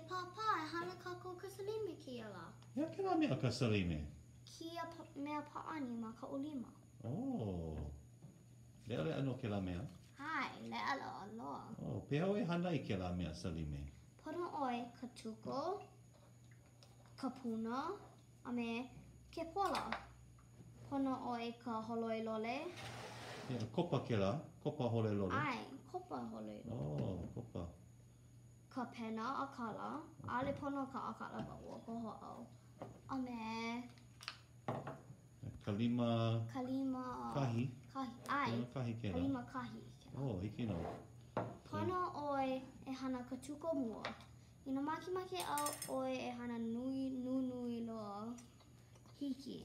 Pāpā, e hana kākou ka Salime kēia lā. He aha kēlā mea ka Salime? Kēia mea pāʻani ma kaʻu lima. Oh. Leʻaleʻa nō kēlā mea? ʻAe, leʻaleʻa loa. Oh, pehea ʻoe hana i kēlā mea Salime? Pono ʻoe ka tuko, ka puna, a me ke pola. Pono ʻoe ka holoi lole. Yeah, kopa kēlā, kopa holoi lole. ʻAe, kopa holoi lole. Oh, kopa. Ka pena ʻākala, ʻaʻole pono ka ʻākala but ua koho au. A me. Ka lima. Ka lima. Kahi. Kahi, ʻae. Ka lima kahi kēlā. Ka lima kahi kēlā. Oh, hiki nō. Pono ʻoe e hana ka tuko mua. Inā makemake au ʻoe e hana nui, nunui loa, hiki.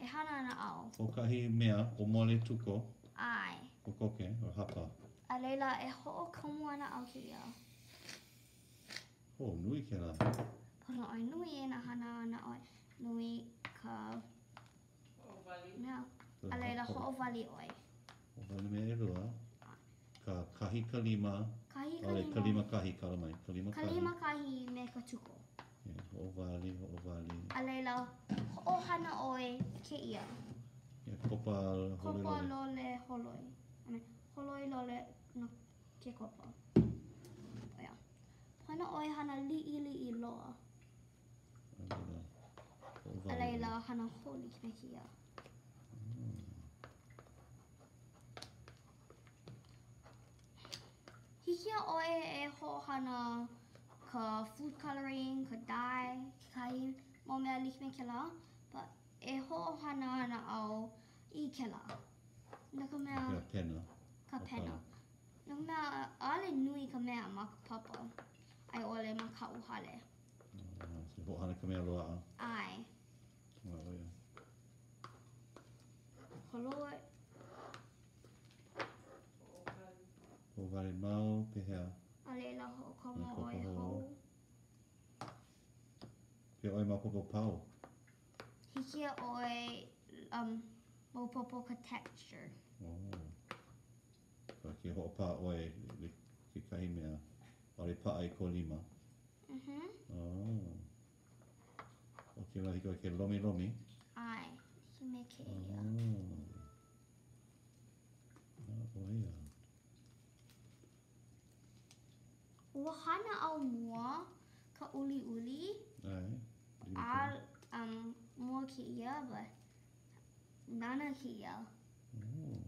E hana ana au. Hoʻokahi mea, ʻōmole tuko. ʻAe. Kokoke, or hapa. A laila, e hoʻokomo ana au kēia. Oh, nui kēlā. Pono ʻoe nui inā hana ana ʻoe nui ka mea. A laila, hoʻowali ʻoe. Hoʻowali mea ʻelua. Ka kahi ka lima. Kahi ka lima. Ka lima kahi, kala mai. Ka lima kahi. Ka lima kahi me ka tuko. Yeah, hoʻowali, hoʻowali. A laila, hoʻohana ʻoe kēia. Yeah, kopa holoi lole. Kopa lole holoi. I mean, holoi lole no ke kopa. Oh, yeah. Pono ʻoe hana liʻiliʻi loa. A laila, hoʻowali. A laila, hana hou like me kēia. Hiki iā ʻoe e hoʻohana ka food coloring, ka dye, kekahi mau mea like me kēlā, but e hoʻohana ana au i kēlā. No ka mea. Ka pena. Ka pena. No ka mea, ʻaʻole nui ka mea ma ka papa a i ʻole ma kaʻu hale. Oh, so hoʻohana ka mea loaʻa. ʻAe. Oh, yeah. Holoi. Hoʻowali mau, pehea? A laila hoʻokomo ʻoe hou. Pehea ʻoe maopopo pau? Hiki iā ʻoe um, maopopo ka texture. Oh. So ke hoʻopā ʻoe i kekahi mea, ʻaʻole paʻa i kou lima. Mhm. Oh. ʻO kēlā hiki ʻoe ke lomilomi. ʻAe, hiki me kēia. Oh. ʻO ia. Ua hana au mua ka ʻuliʻuli. ʻAe. A um, mua kēia, but nana kēia. Oh.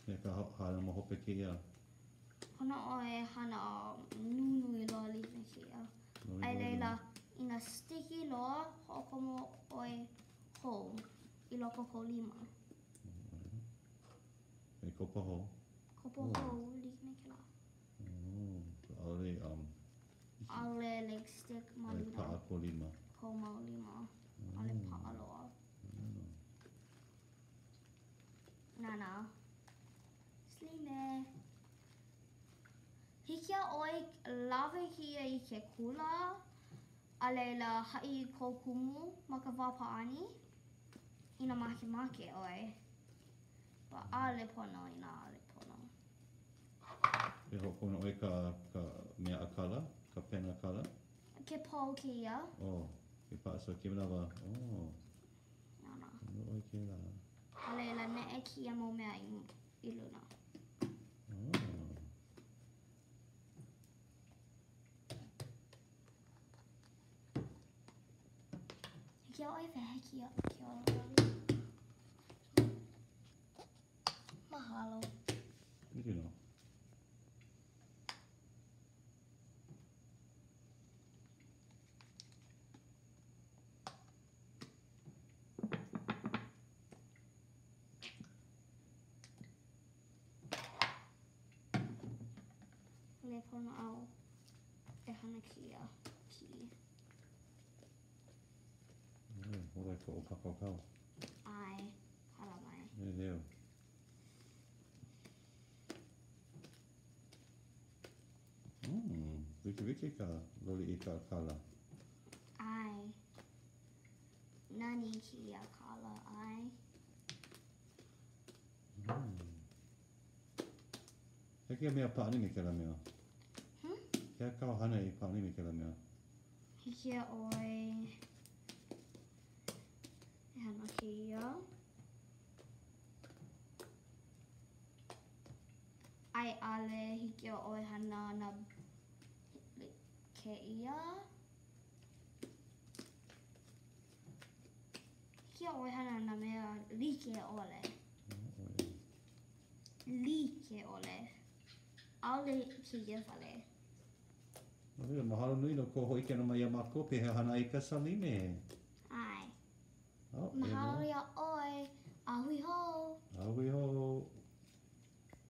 He ka hana ma hope kēia. Pono ʻoe e hana nunui loa like me kēia. A laila, inā sticky loa, hoʻokomo ʻoe hou i loko kou lima. E kopa hou. Kopa hou like me kēlā. Oh, ʻaʻole, um, ʻaʻole like stick ma luna. ʻAʻole paʻa kou lima. Kou mau lima. ʻAʻole paʻa loa. Nana. Salime. Hiki iā ʻoe lawe kēia i ke kula, a laila haʻi i kou kumu ma ka wā pāʻani, inā makemake ʻoe. But ʻaʻole pono inā ʻaʻole pono. E hoʻopono ʻoe ka, ka mea ʻākala, ka pena ʻākala? Ke pau kēia. Oh, ke paʻa so ke manawa. Oh. Nana. No ʻoe kēlā. A laila, neʻe kēia mau mea i, i luna. Oh. Hiki iā ʻoe wehe kēia ke Mahalo. Hiki nō. ʻAʻole pono au e hana kēia kiʻi. Holo i koʻu pākaukau. ʻAe, hala mai. E leo. Mm, wikiwiki ka loli i ka kala. ʻAe. Nani kēia kala, ʻae. kēia mea pāʻani me kēlā mea? Hmm? He aha kāu hana e pāʻani me kēlā mea? Hiki iā ʻoe e hana kēia. A i ʻole hiki iā ʻoe hana nā kēia. Hiki iā ʻoe hana nā mea like ʻole. Like ʻole. ʻAʻole kēia wale. No laila, mahalo nui no kou hōʻike ʻana mai iā mākou pehea hana ai ka salime. ʻAe. Oh, Mahalo iā ʻoe. A hui hou. A hui hou.